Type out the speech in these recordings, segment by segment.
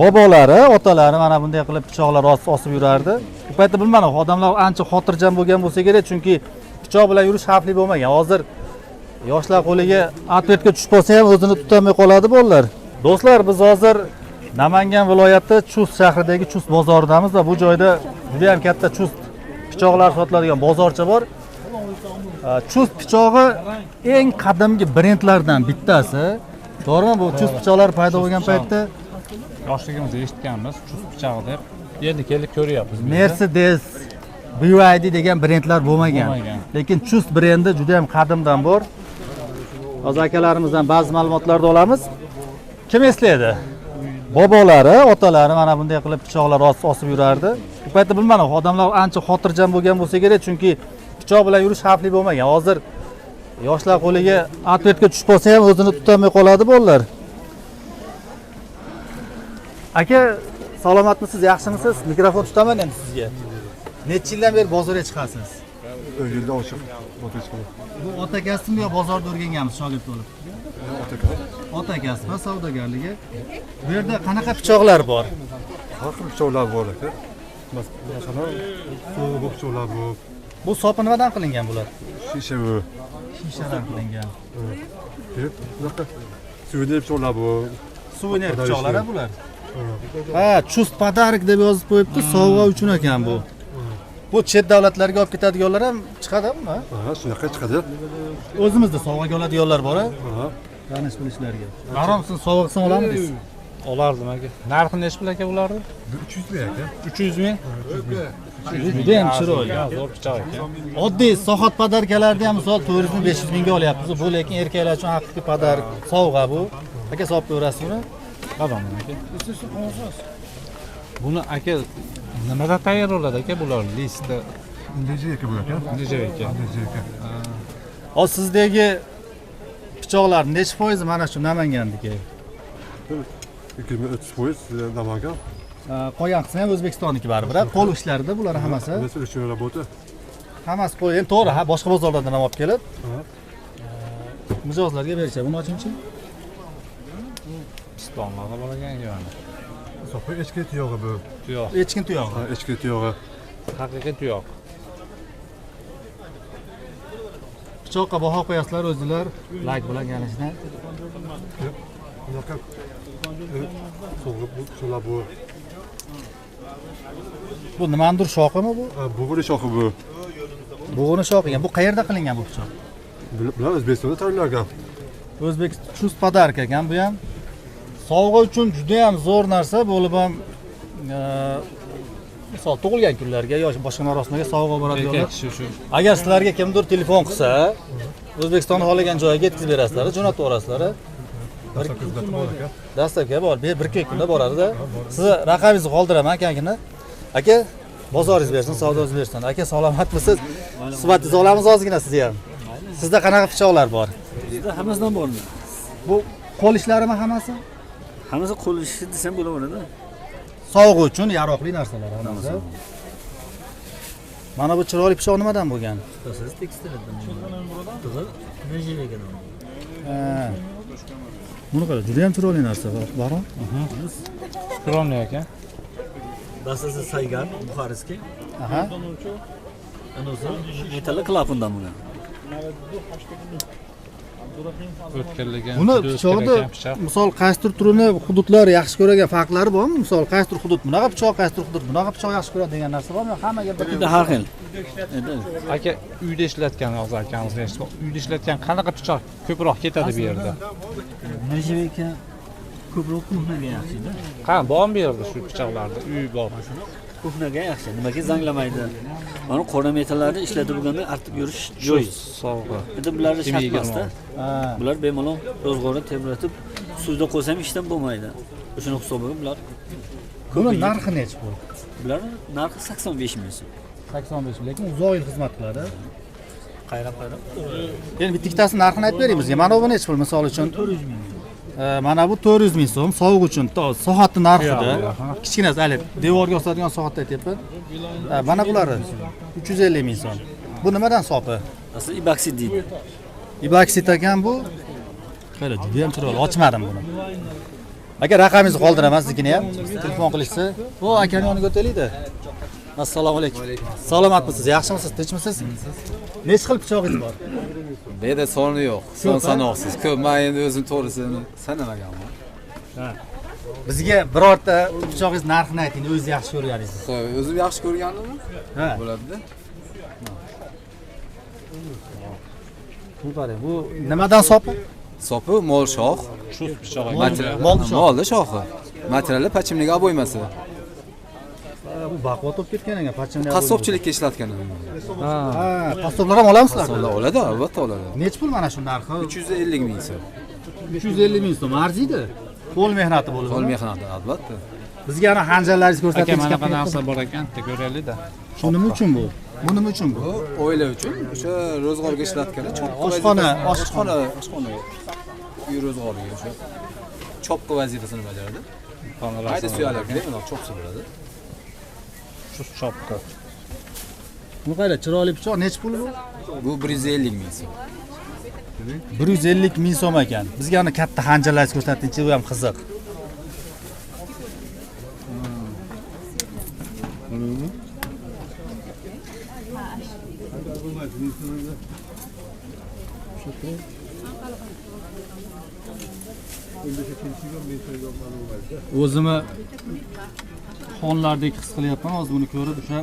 Bobolari, otalari mana bunday qilib pichoqlar osib yurardi. U paytda bilmadim, odamlar ancha xotirjam bo'lgan bo'lsa kerak, chunki pichoq bilan yurish xavfli bo'lmagan. Hozir yoshlar qo'liga отвертка tushib qolsa ham o'zini tutolmay qoladi bolalar. Do'stlar, biz hozir Namangan viloyati Chust shahridagi Chust bozoridamiz va bu joyda juda ham katta Chust pichoqlar sotiladigan bozorcha bor. Chust pichog'i eng qadimgi brendlardan bittasi. To'g'rimi? Bu Chust pichoqlari paydo bo'lgan paytda Yoshligimizda eshitganmiz Chust pichog'i deb. Endi kelib ko'ryapmiz. Mercedes, BYD degan brendlar bo'lmagan. Bo'lmagan. Lekin Chust brendi juda ham qadimdan bor. Hozir akalarimizdan ba'zi ma'lumotlarni olamiz. Kim eslaydi? Bobolari, otalari mana bunday qilib pichoqlar osib yurardi. U paytda bilmadim, odamlar ancha xotirjam bo'lgan bo'lsa kerak, chunki pichoq bilan yurish xavfli bo'lmagan. Hozir yoshlar qo'liga отвертка tushib qolsa ham o'zini tutolmay qoladi bolalar. Aka, salomatmisiz, yaxshimisiz? Mikrofon tutaman endi sizga. Necha yildan beri bozorga chiqasiz? 10 yildan oshiq bozorga chiqaman. Bu ota kasbmi yo bozorda o'rganganmiz shogird bo'lib? Ota kasb. Ota kasbi, savdogarligi. Bu yerda qanaqa pichoqlar bor? Har xil pichoqlar bor, aka. Masalan, so'g'u pichoqlar bor. Bu sopi nimadan qilingan bular? Shisha bu. Shishadan qilingan. Bunaqa suvenir pichoqlar bor. Suvenir pichoqlar bular. Ha, Chust подарок deb yozib qo'yibdi, sovg'a uchun ekan bu. Bu chet davlatlarga olib ketadiganlar ham chiqadimi? Ha? Ha, shunaqa chiqadi. O'zimizda sovg'aga oladiganlar bor, a? Ha. Tanish bilishlarga. Bahrom, siz sovg'a qilsam olamidingiz? Olardim, aka. Narxi nechi pul, aka, bularni? 300 ming, aka. 300 ming. Juda ham chiroyli. Zo'r pichoq ekan. Oddiy soat подарка larni ham misol 400 ming, 500 mingga olyapmiz. Bu lekin erkaklar uchun haqiqiy подарок, sovg'a bu. Aka, solib ko'rasiz buni. Qadam, aka. Buni, aka, nimada tayyorlanadi, aka, bular listda? Нержавейка bu, aka. Нержавейка. Нержавейка. Hozir sizdagi pichoqlar nechi foizi mana shu Namanganniki? 20-30% Namangan. Qolgan qismi ham O'zbekistonniki baribir. A? Qo'l ishlarida bular hammasi. Hammasi ручной работа. Hammasi qo'l. Endi to'g'ri, ha, boshqa bozorlardan ham olib kelib, Ha. Mijozlarga berishadi. Buni ochingchi. Pistonlar bor ekan yani. Sopi echki tuyog'i bu. Tuyoq. Echkin tuyog'i. Ha, echki tuyog'i. Haqiqiy tuyoq. Pichoqqa baho qo'yasizlar o'zinglar. Layk bilan kelishni. Bunaqa so'g'u bu pichoqlar bu. Bu nimanidir shoximi bu? Ha, bug'uni shoxi bu. Bug'uni shoxi ekan. Bu qayerda qilingan bu pichoq? Bular O'zbekistonda tayyorlangan. O'zbek Chust подарок ekan bu ham. Sovg'a uchun juda ham zo'r narsa bo'lib ham, misol tug'ilgan kunlarga yoki boshqa marosimlarga sovg'a boradiganlar. Erkak kishi shu. Agar sizlarga kimdir telefon qilsa, O'zbekistonni xohlagan joyiga yetkazib berasizlar, jo'natib yuborasizlar. Доставка xizmati bor, aka. Доставка bor, bir ikki kunda boradida. Sizni raqamingizni qoldiraman akangini. Aka, bozoringiz bersin, savdongiz bersin. Aka, salomatmisiz? Suhbatingizni olamiz ozgina sizni ham. Sizda qanaqa pichoqlar bor? Bizda hammasidan bormi? Bu qo'l ishlarimi hammasi? Hammasi qo'l ishi desam bo'laveradi. Sovg'a uchun yaroqli narsalar hammasi. Mana bu chiroyli pichoq nimadan bo'lgan? Siz tekstildan. Tig'i нержавейка dan. Ha. Buni qara, juda ham chiroyli narsa, Bahrom. Скромный aka. Dastasi Saygan, Buxarestga. Aha. Anasi metalli klapandan bo'lgan. O'tkirligi. Buni juda o'tkir pichoqni ekan pichoq. Misol qaysidir turini hududlar yaxshi ko'rgan farqlari bormi? Misol qaysidir hudud bunaqa pichoq, qaysidir hudud bunaqa pichoq yaxshi ko'radi degan narsa bormi? Hammaga bir Endi har xil. Endi Aka, uyda ishlatgan, hozir akamizni eshitib, uyda ishlatgan qanaqa pichoq ko'proq ketadi bu yerda? Нержавейка ko'proq кухня ga yaxshi-da. Ha, bormi bu yerda shu pichoqlarda? Uy bor. Кухня ga yaxshi. Nimaga zanglamaydi? Mana qora metallarni ishlatib bo'lganda artib yurish joiz. Sovg'a. Endi bularni shart emasda. Ha. Bular bemalol ro'zg'orni tebratib suvda qo'ysa ham ishdan bo'lmaydi. O'shani hisobiga bular Buni narxi nechi bu? Bularni narxi 85 ming so'm. 85, lekin uzoq yil xizmat qiladi. Qayrab qayrab. Endi bitta ikkitasini narxini aytib bering bizga. Mana bu nechi pul misol uchun? 400 ming. Mana bu 400 ming so'm sovg'a uchun soatni narxida. Yo'q, yo'q. Kichkinasi hali devorga osadigan soatni aytyapman. Mana bulari 350 ming so'm. Bu nimadan sopi? Asli ibaksit deydi. Ibaksit ekan bu. Qara, juda ham chiroyli. Ochmadim buni. Aka, raqamingizni qoldiraman siznikini ham. Telefon qilishsa. Bu akani yoniga o'taylik-da. Assalomu alaykum. Salomatmisiz? Yaxshimisiz? Tinchmisiz? Necha xil pichog'ingiz bor? Bu yerda soni yo'q, son sanoqsiz. Ko'p. Men endi o'zim to'g'risini sanamaganman. Bizga birorta pichog'ingiz narxini ayting, o'zingiz yaxshi ko'rganingizni. Xo'p, o'zim yaxshi ko'rganimmi? Ha. Bo'ladi-da. Bu qarang, bu nimadan sopi? Sopi mol shox, Chust pichog'i. Mol shoxi. Molni shoxi. Materiali pachimlik oboymasi. Bu baquvvat bo'lib ketgan ekan, pachimli. Qassobchilikka ishlatgan. Ha, qassoblar ham olamizlar. Qassoblar oladi, albatta oladi. Necha pul mana shu narxi? 350 ming so'm. 350 ming so'm arziydi. Qo'l mehnati bo'lib. Qo'l mehnati, albatta. Bizga ana xanjarlaringizni Aka, ko'rsating. mana bunaqa narsa bor ekan, bitta ko'raylik-da. Shu nima uchun bu? Bu nima uchun bu? Bu oila uchun o'sha ro'zg'orga ishlatgani chopqi Oshxona, oshxona, oshxona. Uy ro'zg'origa o'sha chopqi vazifasini bajaradi. Mayda suyaklarga bemalol chopsa bo'ladi. Chust chopqi. Bu qara, chiroyli pichoq necha pul bu? Bu 150 ming so'm. 150 ming so'm ekan. Bizga ana katta xanjarlaringizni ko'rsatingchi, u ham qiziq. O'zimni xonlardek his qilyapman hozir buni ko'rib o'sha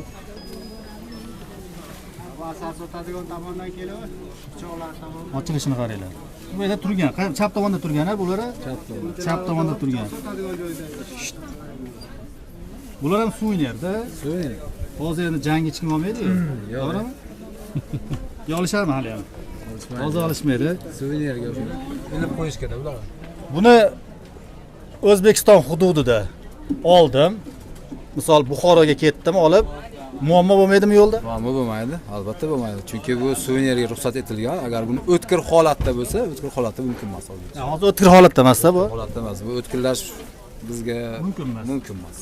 ochilishini qaranglar. Bu yerda turgan, chap tomonda turgan, ha bular? Chap tomonda turgan. Bular ham suvenirda. Suvenir. Hozir endi jangga hech kim olmaydi-yu. To'g'rimi? Yo olisharmi hali ham? Hozir olishmaydi. Suvenirga ilib qo'yish kerak ular. Buni O'zbekiston hududida oldim. Misol Buxoroga ketdim olib, muammo bo'lmaydimi yo'lda? Muammo bo'lmaydi, albatta bo'lmaydi. Chunki bu suvenirga ruxsat etilgan. Agar buni o'tkir holatda bo'lsa, o'tkir holatda mumkin emas. Hozir o'tkir holatda emas-da bu. Holatda emas. Bu o'tkirlash bizga Mumkin emas. Mumkin emas.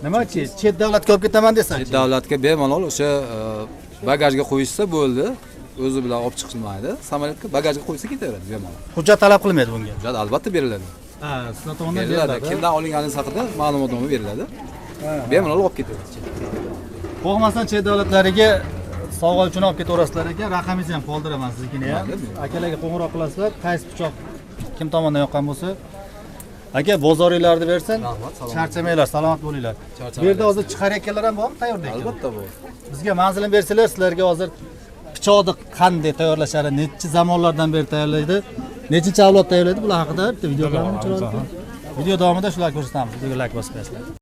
Nimachi, chet davlatga olib ketaman desa. Chet davlatga bemalol o'sha bagajga qo'yishsa bo'ldi. O'zi bilan olib chiqilmaydi. Samolyotga bagajga qo'ysa ketaveradi bemalol. Hujjat talab qilmaydi bunga. Hujjat albatta beriladi. Ha, sizlar tomonidan Beriladi. beriladi. Kimdan olinganingiz haqida ma'lumotnoma beriladi. Bemalol olib ketaveradi. Qo'rqmasdan chet davlatlariga sovg'a uchun olib ketaverasizlar ekan. Raqamingizni ham qoldiraman siznikini ham. Akalarga qo'ng'iroq qilasizlar, qaysi pichoq kim tomonidan yoqqan bo'lsa. Aka, bozoringlarni bersin. Rahmat, salomat. Charchamanglar, salomat bo'linglar. Charchamanglar. Bu yerda hozir chiqarayotganlar ham bormi tayyorda? Albatta bu. Bizga manzilini bersalar, sizlarga hozir pichoqni qanday tayyorlashadi, necha zamonlardan beri tayyorlaydi, nechinchi avlod tayyorlaydi, bular haqida bitta video qilaman. Video davomida shularni ko'rsatamiz. Videoga like bosib qo'yasizlar.